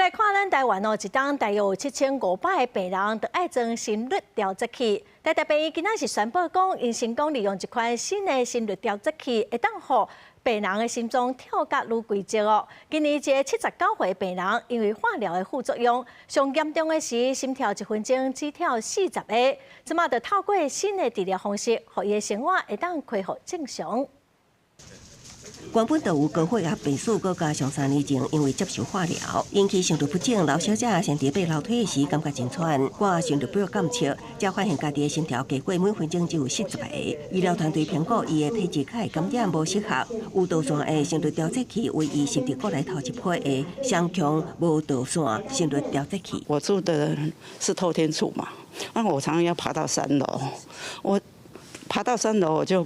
來看咱台灣哦，一冬大約有7500個病人著愛裝心率調節器。台大病院今仔是宣布講，𪜶成功利用一款新的心率調節器，會當予病人的心臟跳甲愈規則哦。今年一个79歲病人，因為化療的副作用，上嚴重的時心跳一分鐘只跳40個，這馬就透過新的治療方式，予伊的生活會當恢復正常。原本就有高血壓病史，閣加上3年前因為接受化療，引起心律不整，劉小姐先佇爬樓梯時感覺真喘，掛心率表監測，才發現家己的心跳低過每分鐘只有40個。醫療團隊評估伊的體質較會感染無適合，有導線的心率調節器為伊設計過來頭一批的雙強無導線心率調節器。我住的是透天厝嘛，那我常常要爬到三樓，我爬到三樓我就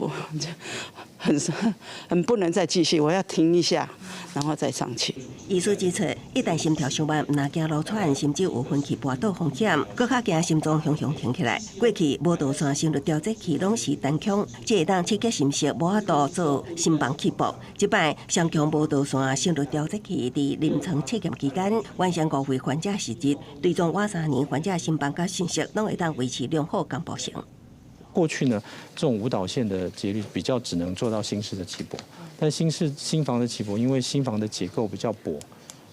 很不能再繼續，我要停一下，然後再上去。醫師指出，一旦心跳傷慢，毋但驚囉喘，甚至有昏去跋倒風險，閣較驚心臟雄雄停起來。過去無導線心率調節器攏是單腔，只會當刺激心室，無法度做心房起搏。這擺雙腔無導線心率調節器佇臨床測驗期間，完成五位患者實測，追蹤滿3年，患者心房佮心室攏會當維持良好同步性。過去呢，這種無導線的節律比較只能做到心室的起搏，但心室心房的起搏，因為心房的結構比較薄，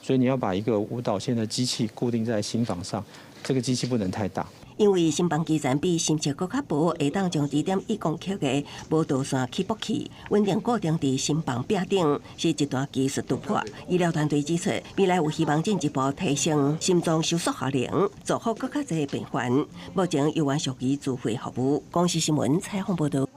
所以你要把一個無導線的機器固定在心房上，這個機器不能太大。因為心房基層比心室閣較薄，會當將2.1公克的無導線起搏器穩定固定佇心房壁頂，是一大技術突破。醫療團隊指出，未來有希望進一步提升心臟收縮效能，造福閣較濟病患。目前猶原屬於自費服務。公視新聞採訪報導。